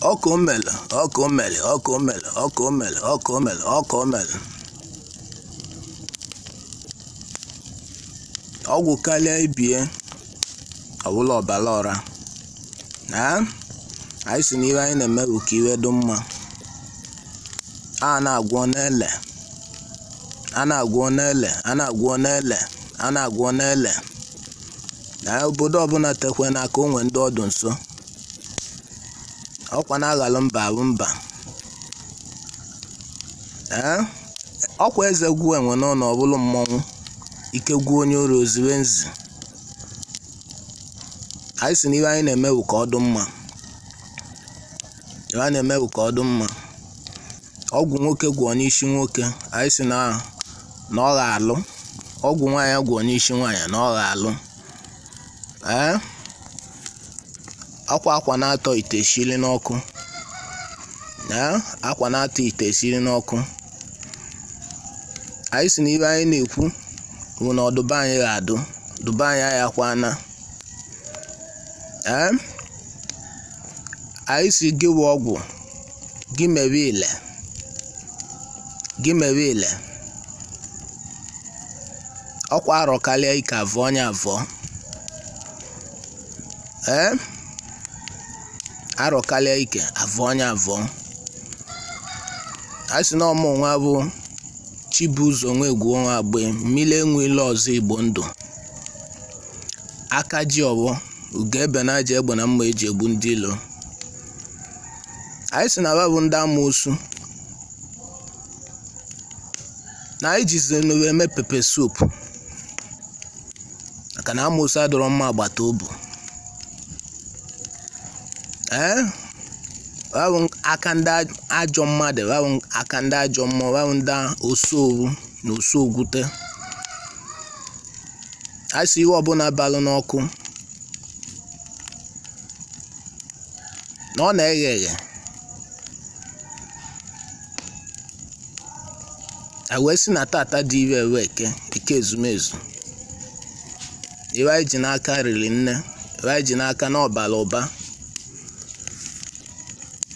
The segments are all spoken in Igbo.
Ọkụ omele, ọkụ omele, ọkụ omele, ọkụ omele, ọkụ omele, ọkụ omele. Ọgwụ karịa ibie, ọbụla ọbara ọra. Na anyị si n'ihe anyị na-eme bụ ka iwe dị mma. A na-agwọ n'ele, a na-agwọ n'ele, a na-agwọ n'ele, a na-agwọ n'ele. Na obodo ọbụla tekwe n'aka onwe ndị ọdụ nso. Ọkwa na-aghalụ mba abụ mba. Ee, ọkwa eze gwuo enwe n'ụlọ ọbụlụ mmọnwụ. Ike gwuo onye ori oziwe nzi. Anyị si n'ihe anyị na-eme bụ ka ọ dị mma. Ihe anyị na-eme bụ ka ọ dị mma. Ọgwụ nwoke gwọọ n'isi nwoke, anyị si na ọ ga-alụ. Ọgwụ nwaanyị gwọọ n'isi nwaanyị na ọ ga-alụ. Ee, akwa akwa na-atọ ite shiri n'ọkụ. Ee, akwa na-atọ ite shiri n'ọkụ. Anyị si n'ihe anyị na-ekwu bụ na ọdụba anyị ga-adụ, dụba anyị ayakwana. Ee, anyị si gị wụ ọgwụ, gị mewe ile, gị mewe ile. Ọkwa arọ karịa ike avọ onye avọ. Ee, arọ karịa ike avọ onye avọ. Anyị si na ọmụ nwa bụ Chibuzo Nwegwu nwa agbe mmiri enwe ile ọzọ Igbo ndụ. Aka ji ọwọ, ugo ebe na aja egbe na mma eji egbu ndị ilo. Anyị si na ba bụ ndị amoosu. Na anyị jizi wee eme pepe soup. Maka na amoosu adọrọ mma agbata obu. Ee, ba bụ aka ndị ajọ mmadụ, ba bụ aka ndị ajọ mmụọ, ba bụ ndị osowu na osoogwute. Anyị si ihe ọbụla balụ n'ọkụ na ọ na-eghe eghe. Anyị wee sị na tata dị ire ewe eke, eke ezumezu. Iwe anyị ji n'aka riri nne, iwe anyị ji n'aka na ọbara ụba.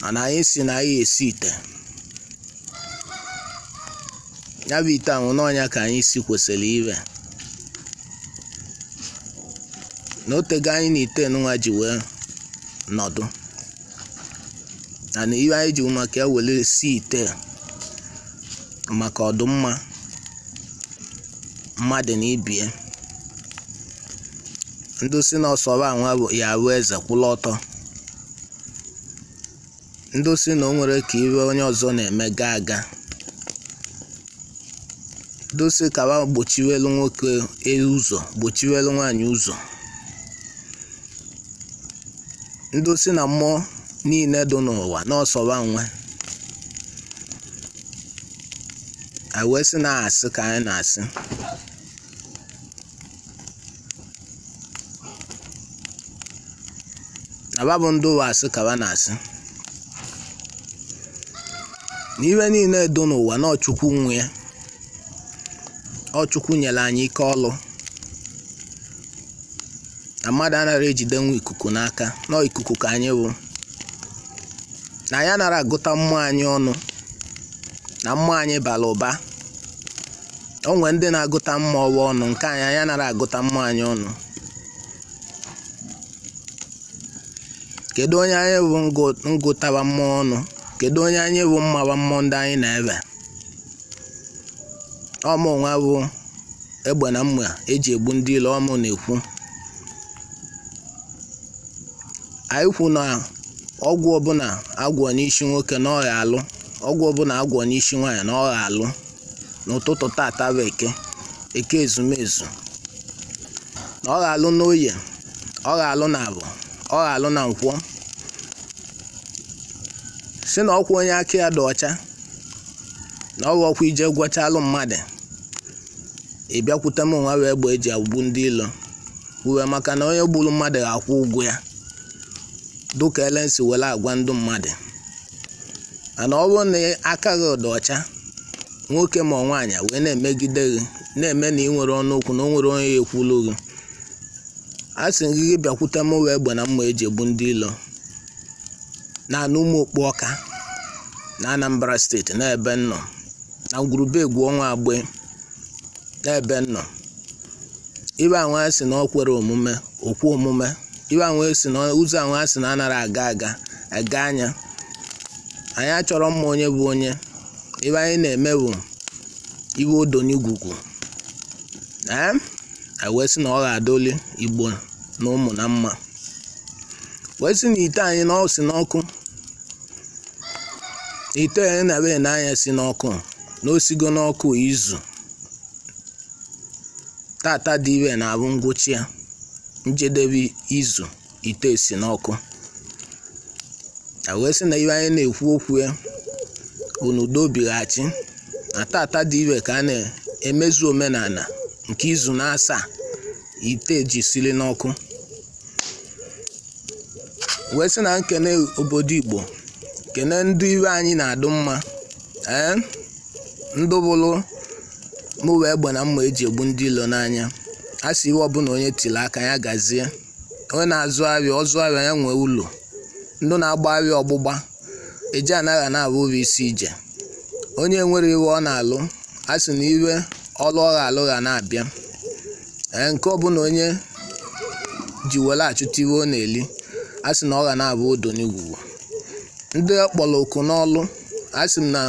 Mana anyị si na anyị esi ite. Ya bụ ite ahụ n'ọnya ka anyị si kwesịrị ire. Na otego anyị na ite nwa ji wee nọdụ. Na iwe anyị ji maka ya were si ite maka ọdụmma mmadụ na ibie. Ndị si na ọsọrọ anwa ya bụ eze kwụlụ ọtọ. Ndị si na o nwere ka iwe onye ọzọ na-eme gaa aga. Ndị si ka ba gbochiwelu nwoke ụzọ, gbochiwelu nwaanyị ụzọ. Ndị si na mmụọ niile dị n'ụwa na ọsọrọ anwa. Anyị wee sị na asị ka anyị na-asị. Na ba bụ ndị ụwa asị ka ba na-asị. Na iwe niile dị n'ụwa na Chukwu nwe ya. Ọ Chukwu nyere anyị ike ọlụ. Na mmadụ anaghị ejidenwu ikuku n'aka, nọ ikuku ka anyị bụ. Na anyị anaghị agụta mmụọ anyị ọnụ. Na mmụọ anyị bara ụba. O nwee ndị na-agụta mmụọ ọnụ, nke anyị anyị anaghị agụta mmụọ anyị ọnụ. Kedu onye anyị bụ ngụtaba mmụọ ọnụ? Kedu onye anyị bụ mmawa mmụọ ndị anyị na-ebe? Ọmụ nwa bụ egbe na mma eji egbu ndị ilo ọmụ na-ekwu. Anyị kwu na ọgwụ ọbụla agwọ n'isi nwoke na ọ ga-alụ, ọgwụ ọbụla agwọ n'isi nwaanyị na ọ ga-alụ. N'ụtụtụ tata bụ eke, eke ezumezu. Na ọ ga-alụ n'oye, ọ ga-alụ na abụ, ọ ga-alụ na nkwọ. Si na ọkwa onye aka ya dị ọcha, na ọ bụ ọkwa ije gwọchalụ mmadụ. Ị bịakwute m nwa wee egbe eji agbu ndị ilo. Uwe maka na onye gburu mmadụ ga-akwụ ụgwọ ya. Dụka elensi were agwa ndị mmadụ. Mana ọ bụrụ na aka gị dị ọcha, nwoke ma nwaanyị wee na-emegide gị, na-eme na ị nwere ọnụ okwu na o nwere onye ya ekwulu gị. A sị gị bịakwute m wee egbe na mma eji egbu ndị ilo. Na anụ ụmụ okpu ọka na Anambra steeti n'ebe nnọ na ngwurube egwu ọnwa agbe n'ebe nnọ. Ibe anwa sị na ọ kwere omume okwu omume. Ibe anwa sị na ụzọ anwa sị na anara aga aga aga anya. Anyị achọrọ mma onye bụ onye. Ibe anyị na-eme bụ iwe odo n'igwugwu. Anyị wee sị na ọ ga-adoli Igbo na ụmụ na mma. Wee sị na ite anyị na ọ si n'ọkụ. Ite anyị na-ebe n'anya si n'ọkụ na osigo n'ọkụ izu. Tata dị iwe na-abụ ngwụcha ya njedebe izu ite si n'ọkụ. Wee sị na iwe anyị na-ekwu okwu ya bụ na udo bighachi na tata dị iwe ka a na-emezu omenala nke izu na asaa ite ji siri n'ọkụ. Wee sị na nkene obodo Igbo kene ndị iwe anyị na-adụ mma ndị bụrụ mụ wee egbe na mma eji egbu ndị ilo n'anya. A sị iwe ọbụla onye tiri aka ya gazie. Onye na-azụ ahịa ọzụ ahịa ya nwee ụlọ. Ndị na-agba ahịa ọgbụgba eji anaghị na-abụ ụrụ isi ije. Onye nwere iwe ọ na-alụ a sị na iwe ọlụ ọ ga-alụ ga na-abịa. Nke ọbụla onye ji were achụta iwe ọ na-eli a sị na ọ ga na-abụ odo n'igwugwu. Ndị akpọrọ oku n'ọlụ a sị m na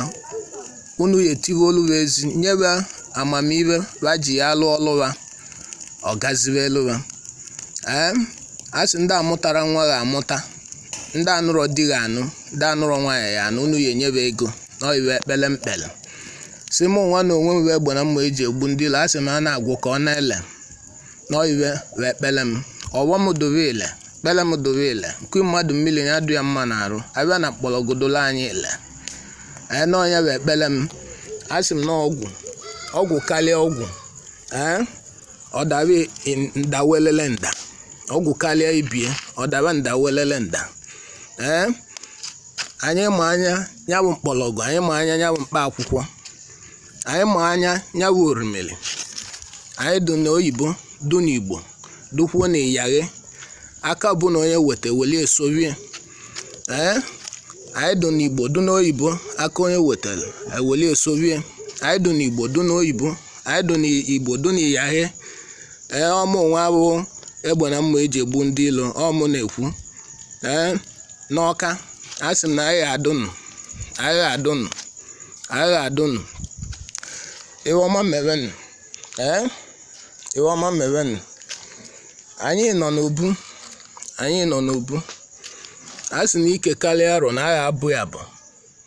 unu ya etiwe olu ezi nyebe amamihe wa ji ya alụ ọlụ wa ọ gaziwe elu wa. A sị ndị amụtara nwa ga-amụta, ndị anụrọ di ga-anụ, ndị anụrọ nwaanyị ya anụ, unu ya enyebe ego na iwe ekpele mkpele. Si mụ nwa na onwe m wee egbe na mma eji egbu ndị ilo a sị m a na-agwụ ka ọ na-ele na iwe wee ekpele m. Ọwọ m dobe ile kpele m dobe ile nkụ mmadụ mmiri ya adụ ya mma na-arụ abịa na mkpọrọgodolo anyị ile. Na onye wee ekpele m. A sị m na ọgwụ ọgwụ karịa ọgwụ ọ dabe ndawelele nda. Ọgwụ karịa ibie ọ daba ndawelele nda. Anyị ma anya ya bụ mkpọrọgwụ, anyị ma anya ya bụ mkpa akwụkwọ, anyị ma anya ya bụ orimiri. Anyị dụ n'oyibo dụ n'Igbo dụkwuo na ịyaghe. Aka bụ na onye weta welie esorie. Anyị dụ n'Igbo dụ n'oyibo aka onye wetara ewelie esorie. Anyị dụ n'Igbo dụ n'oyibo, anyị dụ n'Igbo dụ n'ịyaghe. Ọmụ nwa bụ egbe na mma eji egbu ndị ilo ọmụ na-ekwu. N'ọka a sị m na anyị adụnụ, anyị adụnụ, anyị adụnụ. Iwe ọma mewenụ. Iwe ọma mewenụ. Anyị nọ n'obu, anyị nọ n'obu. A sị na ike karịa arọ na agha abụ ya abụ.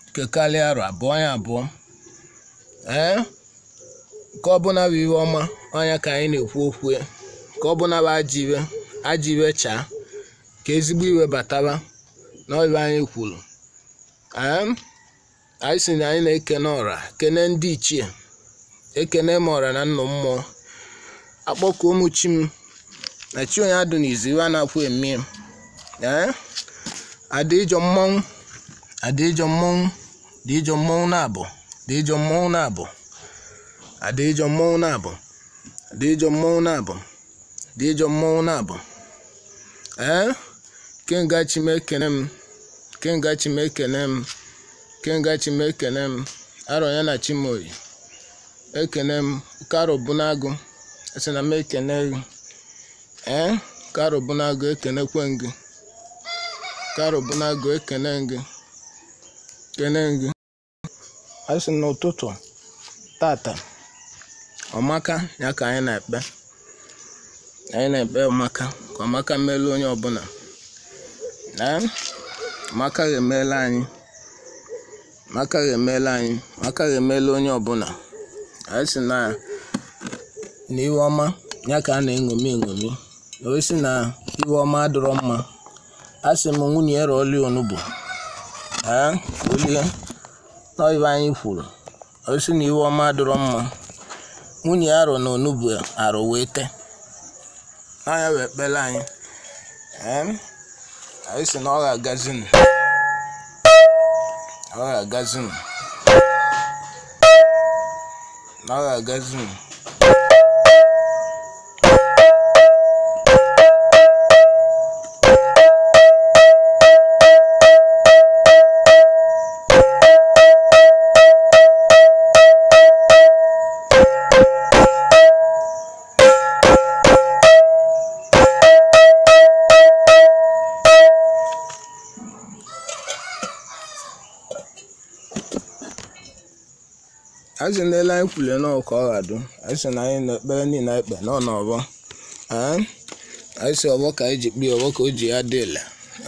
Ike karịa arọ abụọ ya abụọ. Nke ọbụla bụ iwe ọma ọnya ka anyị na-ekwu okwu ya. Nke ọbụla bụ ajọ iwe, ajọ iwe chaa ka ezigbo iwe bataba na iwe anyị kwuru. Anyị sị na anyị na-ekene ọra, kene ndị ichie, ekene m ọra na nnụ mmụọ. Akpọkuo ụmụ chi m na chi onye adụ n'izu iwe a na-akwụ emie. Ada ịjọ mmọnwụ, ada ịjọ mmọnwụ, dị ịjọ mmọnwụ na-abụ, dị ịjọ mmọnwụ na-abụ. Ada ịjọ mmọnwụ na-abụ, dị ịjọ mmọnwụ na-abụ, dị ịjọ mmọnwụ na-abụ. Kenga chi m ekene m, kenga chi m ekene m, kenga chi m ekene m. Arọ ya na chi m oyi. Ekene m karo bụ n'agụ, asị na m ekene gị. Karo bụ n'agụ ekenekwe gị. Karo bụ n'agụ ekene gị. Kene gị. Asị n'ụtụtụ tata ọmaka ya ka anyị na-ekpe. Anyị na-ekpe ọmaka ka ọmaka melu onye ọbụla. Ọmaka ga-emela anyị. Ọmaka ga-emela anyị. Ọmaka ga-emela onye ọbụla. Anyị sị na iwe ọma ya ka a na-eṅomi eṅomi. O sị na iwe ọma adịrọ mma. A sị m nwunye ya rọọlie onugbu. Olie na iwe anyị kwuru. O sị na iwe ọma adịrọ mma. Nwunye ya rọ na onugbu arụ wee te. Anya wee kpele anyị. Anyị sị na ọ ga-agazinu. Ọ ga-agazinu. Na ọ ga-agazinu. Anyị sị n'ele anyị kwulie nọọ ka ọ ghadụ. Anyị sị na anyị na-ekpere niile anyị kpe nọ n'ọbọ. Ee, anyị sị ọbọ ka anyị ji kpee ọbọ ka o ji ya dị ile.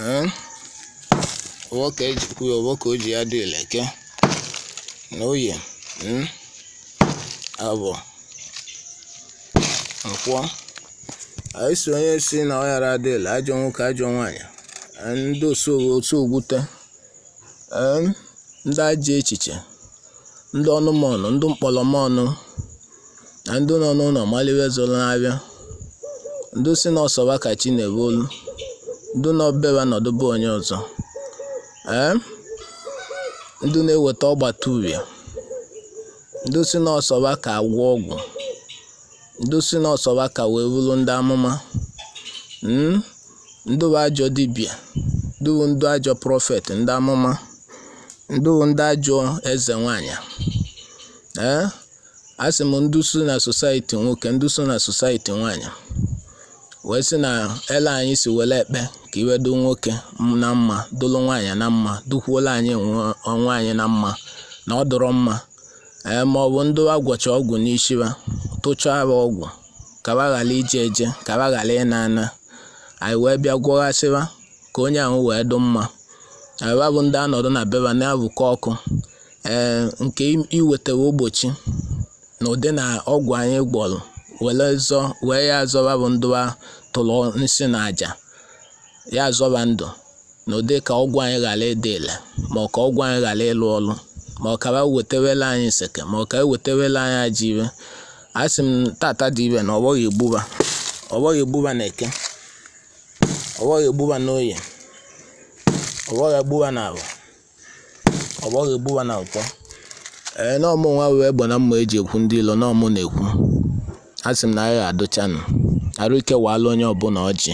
Ee, ọbọ ka anyị ji kpee ọbọ ka o ji ya dị ile ke na oye abọ nkwọ. Anyị sị onye si na ọ ghara adị ile, ajọ nwoke, ajọ nwaanyị, ndị osu ogwute, ndị ajọ echiche, ndị ọnụmọnụ, ndị mkpọrọmọnụ, na ndị nọ n'ụlọ maliwe zụrụ n'abịa, ndị si na ọsọba ka chi na-ebolu, ndị nọ beba nọdụbe onye ọzọ, ee, ndị na-eweta ọgbata uhie, ndị si na ọsọba ka agwọ ọgwụ, ndị si na ọsọba ka wee bụrụ ndị amụma, ndị bụ ajọ dibịa, ndị bụ ndị ajọ prọfet, ndị amụma, ndị bụ ndị ajọ eze nwaanyị. Ee, asị m ndị so na society nwoke, ndị so na society nwaanyị, wee sị na ele anyị si were ekpe ka iwe do nwoke na mma, dolu nwaanyị na mma, dukwuola anyị onwe anyị na mma, na ọ dọrọ mma. Ee, ma ọ bụ ndị agwọcha ọgwụ n'isi ha, tụchaa ha ọgwụ ka ha ghara ije eje, ka ha ghara ịna ana, anyị wee bịa gwọghasịwa ka onye ahụ wee dụ mma. Anyị bụ ndị anọdụ na beba na-abụkọ ọkụ, ee, nke iwetewe ogbochi na ụdị na ọgwụ anyị gwọrọ were zọ wee ya azọba bụ ndụ tụrụ nsị na àjà ya azọba ndụ na ụdị ka ọgwụ anyị ghara ịdị ile, ma ọ ka ọgwụ anyị ghara ịlụ ọlụ, ma ọ ka ba wetewela anyị nseke, ma ọ ka ewetewela anyị ajọ iwe. Asị m tata dị ibe na ọbọghị egbuba, ọbọghị egbuba na eke, ọbọghị egbuba na oye, ọbọghị egbuba na abụ, ọbọghị egbuba na ụtọ. Ee, na ọmụ nwa wee egbe na mma eji ekwu ndị ilo na ọmụ na-ekwu. Asị m na anyị ga-adụchanụ arụ ike waala onye ọbụla ọjị.